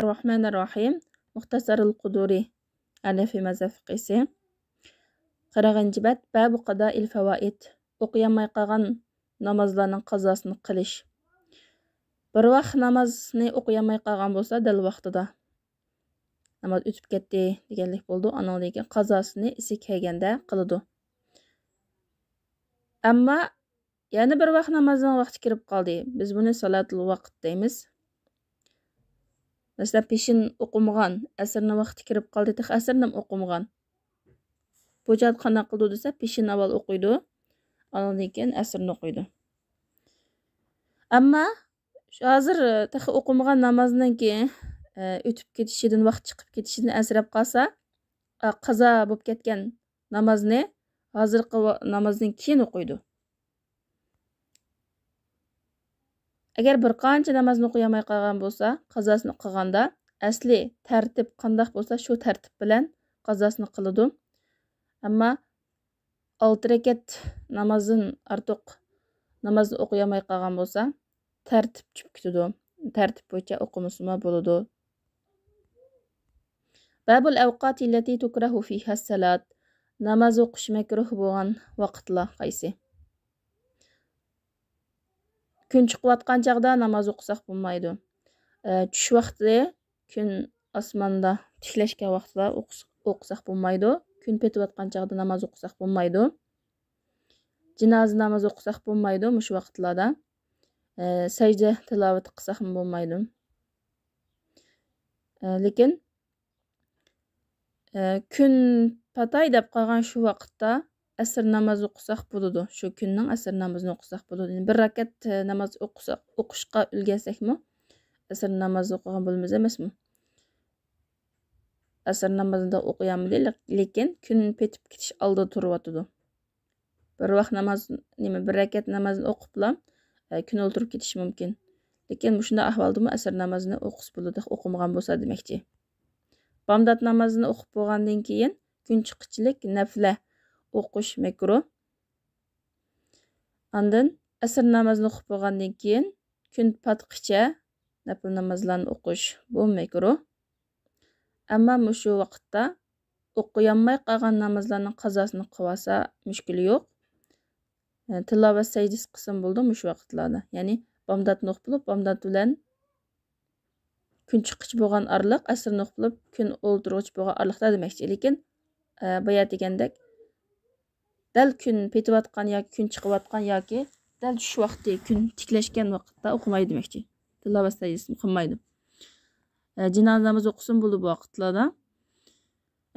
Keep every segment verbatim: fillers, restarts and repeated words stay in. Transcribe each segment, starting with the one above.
الرحمن الرحيم. مختصر القدوري، ھەنەفىي مەزھەپ فىقھىسى. قىرىقىنچى بەت، بابۇ قازائىل فاۋائىت. ئوقۇيالماي قالغان نامازلارنىڭ قازاسىنى قىلىش. بىر ۋاق نامازنى ئوقۇيالماي قالغان بولسا، دەل ۋاقتىدا، ناماز ئۆتۈپ كەتتى دېگەنلىك بولىدۇ. ئانىڭدىن كېيىن قازاسىنى ئېسى كەلگەندە قىلىدۇ. ئەمما يەنە بىر ۋاق نامازنىڭ ۋاقتى كىرىپ قالدى. بىز بۇنى سالاتۇل ۋاقىت دەيمىز. مەسىلەن، پېشىن ئوقۇمىغان، ئەسىرنىڭ ۋاقتى كىرىپ قالدى، تېخى ئەسىرنىمۇ ئوقۇمىغان. بۇ چاغدا قانداق قىلىدۇ دېسە، پېشىن ئاۋۋال ئوقۇيدۇ، ئاندىن كېيىن ئەسىرنى ئوقۇيدۇ. ئەمما شۇ ھازىر، ئە، تېخى ئوقۇمىغان نامازنىڭكى، ئە، ئۆتۈپ كېتىشىدىن، ۋاقتى چىقىپ كېتىشىدىن ئەنسىرەپ قالسا، ئە، قازا بولۇپ كەتكەن نامازنى ھازىرقى ۋا-، نامازدىن كېيىن ئوقۇيدۇ. ئەگەر بىر قانچە نامازنى ئوقۇيالماي قالغان بولسا، قازاسىنى قىلغاندا ئەسلى تەرتىپ قانداق بولسا، شۇ تەرتىپ بىلەن قازاسىنى قىلىدۇ. ئەمما ئالتە رەكەت نامازدىن ئارتۇق نامازنى ئوقۇيالماي قالغان بولسا، تەرتىپ چۈشۈپ كېتىدۇ. تەرتىپ بويىچە ئوقۇمىسىمۇ بولىدۇ. بابۇل ئەۋقاتى لەتى تۇكرەھۇ فىھەس سەلات. ناماز ئوقۇش مەكرۇھ بولغان ۋاقىتلار قايسى؟ كۈن چىقىۋاتقان چاغدا ناماز ئوقۇساق بولمايدۇ. ئە، چۈش ۋاقتى، كۈن ئاسماندا تىكلەشكەن ۋاقتىدا ئوقۇس-، ئوقۇساق بولمايدۇ. كۈن پېتىۋاتقان چاغدا ناماز ئوقۇساق بولمايدۇ. جىنازا ناماز ئوقۇساق بولمايدۇ مۇشۇ ۋاقىتلاردا. ئە، سەجدە تىلاۋىتى قىلساقمۇ بولمايدۇ. ئە، لېكىن، ئە، كۈن پاتاي دەپ قالغان شۇ ۋاقىتتا ئەسىر ناماز ئوقۇساق بولىدۇ. شۇ كۈننىڭ ئەسىر نامىزىنى ئوقۇساق بولىدۇ. يەنى بىر رەكەت، ئە، ناماز ئوقۇساق، ئوقۇشقا ئۈلگەرسەكمۇ، ئەسىر ناماز ئوقۇغان بولىمىز ئەمەسمۇ؟ ئەسىر نامازىدا ئوقۇيالمىدى، لېك-، لېكىن كۈن پېتىپ كېتىش ئالدىدا تۇرۇۋاتىدۇ. بىر ۋاق ناماز، نېمە، بىر رەكەت نامازنى ئوقۇپلا، ئە، كۈن ئولتۇرۇپ كېتىشى مۇمكىن. لېكىن مۇشۇنداق ئەھۋالدىمۇ ئەسىر نامازىنى ئوقۇسا بولىدۇ، ئوقۇمىغان بولسا دېمەكچى. بامدات نامازىنى ئوقۇپ بولغاندىن كېيىن كۈن چىققۇچىلىك نەپلە ئوقۇش مەكرۇھ. ئاندىن ئەسىر نامازىنى ئوقۇپ بولغاندىن كېيىن كۈن پاتقىچە نەپلە نامازلارنى ئوقۇش، بۇ مەكرۇھ. ئەمما مۇشۇ ۋاقىتتا ئوقۇيالماي قالغان نامازلارنىڭ قازاسىنى قىلىۋالسا مۈشكۈلى يوق. ئە، تىلاۋەت سەجدىسى قىلسىمۇ بولىدۇ مۇشۇ ۋاقىتلاردا. يەنى بامداتنى ئوقۇپ بولۇپ، بامدات بىلەن كۈن چىققۇچە بولغان ئارىلىق، ئەسىرنى ئوقۇپ بولۇپ، كۈن ئولتۇرغۇچە بولغان ئارىلىقتا دېمەكچى. لېكىن، ئە، بايا دېگەندەك، دەل كۈن پېتىۋاتقان ياكى كۈن چىقىۋاتقان ياكى دەل چۈش ۋاقتى، كۈن تىكلەشكەن ۋاقىتتا ئوقۇمايدۇ دېمەكچى. تىلاۋەت سەجدىسىنى قىلمايدۇ. ئە، جىنازا نامىزى ئوقۇسىمۇ بولىدۇ بۇ ۋاقىتلاردا.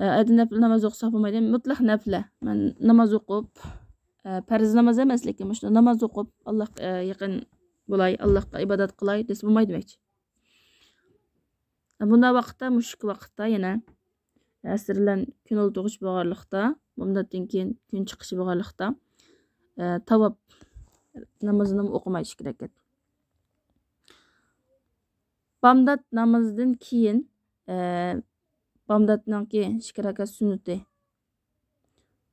ئە، ئەدە نەپلە ناماز ئوقۇساق بولمايدۇ. مۇتلەق نەپلە. مەن ناماز ئوقۇپ، ئە، پەرز ناماز ئەمەس، لېكىن مۇشۇ ناماز ئوقۇپ، ئاللاھقا، ئە، يېقىن بولاي، ئاللاھقا ئىبادەت قىلاي دېسە بولمايدۇ دېمەكچى. بۇنداق ۋاقىتتا، مۇشۇ ۋاقىتتا يەنە ئەسىر بىلەن كۈن ئولتۇرغۇچە بولغانلىقتا، بامداتتىن كېيىن كۈن چىقىشى بولغانلىقتا، ئە، تاۋاپ نامىزىنىمۇ ئوقۇماي ئىككى رەكەت. بامدات نامىزىدىن كېيىن، ئە، بامداتنىڭكى ئىككى رەكەت سۈننىتى.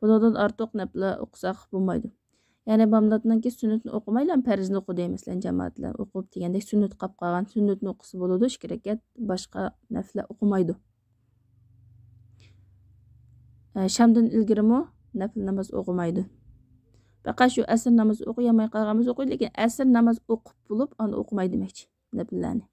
بۇنىڭدىن ئارتۇق نەپلە ئوقۇساق بولمايدۇ. يەنى بامداتنىڭكى سۈننىتىنى ئوقۇمايلا، پەرزنى ئوقۇدى، مەسىلەن، جامائەت بىلەن ئوقۇپ دېگەندەك سۈننىتى قاپ قالغان، سۈننىتىنى ئوقۇسا بولىدۇ، ئىككى رەكەت، باشقا نەپلە ئوقۇمايدۇ. ئە، شامدىن ئىلگىرىمۇ نەپلە ناماز ئوقۇمايدۇ. پەقەت شۇ ئەسىر نامىزى ئوقۇيالماي قالغان بولسا ئوقۇيدۇ، لېكىن ئەسىر ناماز ئوقۇپ بولۇپ، ئاندىن ئوقۇمايدۇ دېمەكچى، نەپلىلەرنى.